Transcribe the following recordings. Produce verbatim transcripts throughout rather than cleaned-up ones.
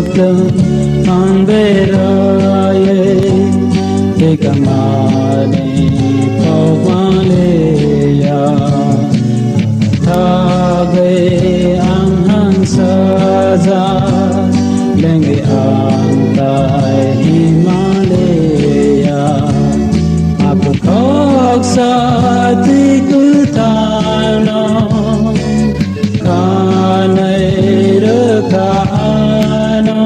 Ang beraiwi tei kamani phok manliya. Thagwi ang hangsajak, lengwi ang tai himaliya. Aphuru khoksa twi kwthangno kanwi rwkha ano,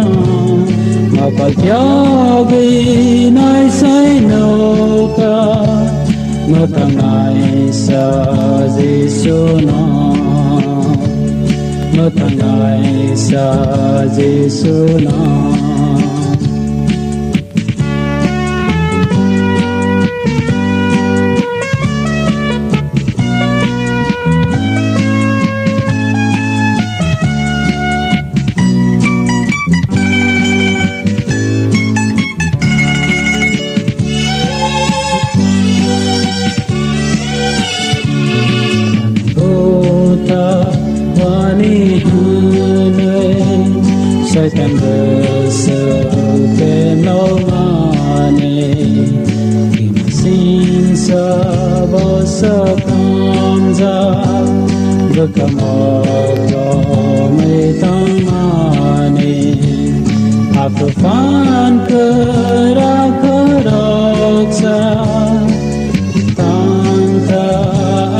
mokol phiyogwi naisai nukha, mwthangnaisa Jisuno, mwthangnaisa Jisuno. Buta wani hwnwi Saitan bwswk khe nokmani, singsa bwswk kamjak, bwkha mokromwi tongmani. Aphuru phan kwrak khoroksa tangkha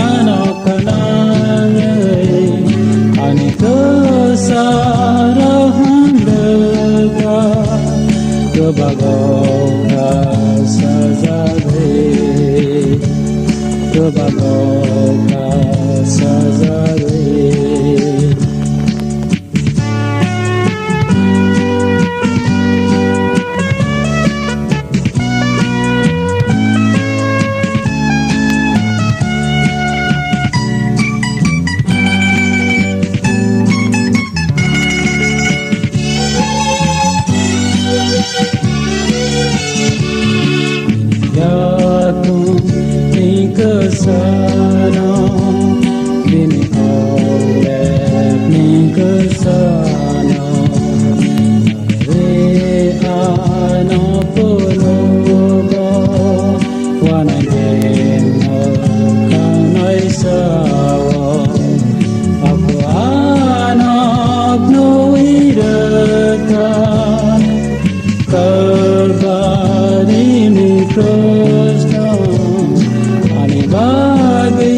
ano khnangwi, ani kwsarok handwkha, kwbago kha sajagwi, kwbago kha sajagwi. Yakung ni kwsano, bini oklep ni kwsano, re ano phunukgo, wanai beno khanai sao, apo ano nui rwkha. Kalvari ni krus no ani bagwi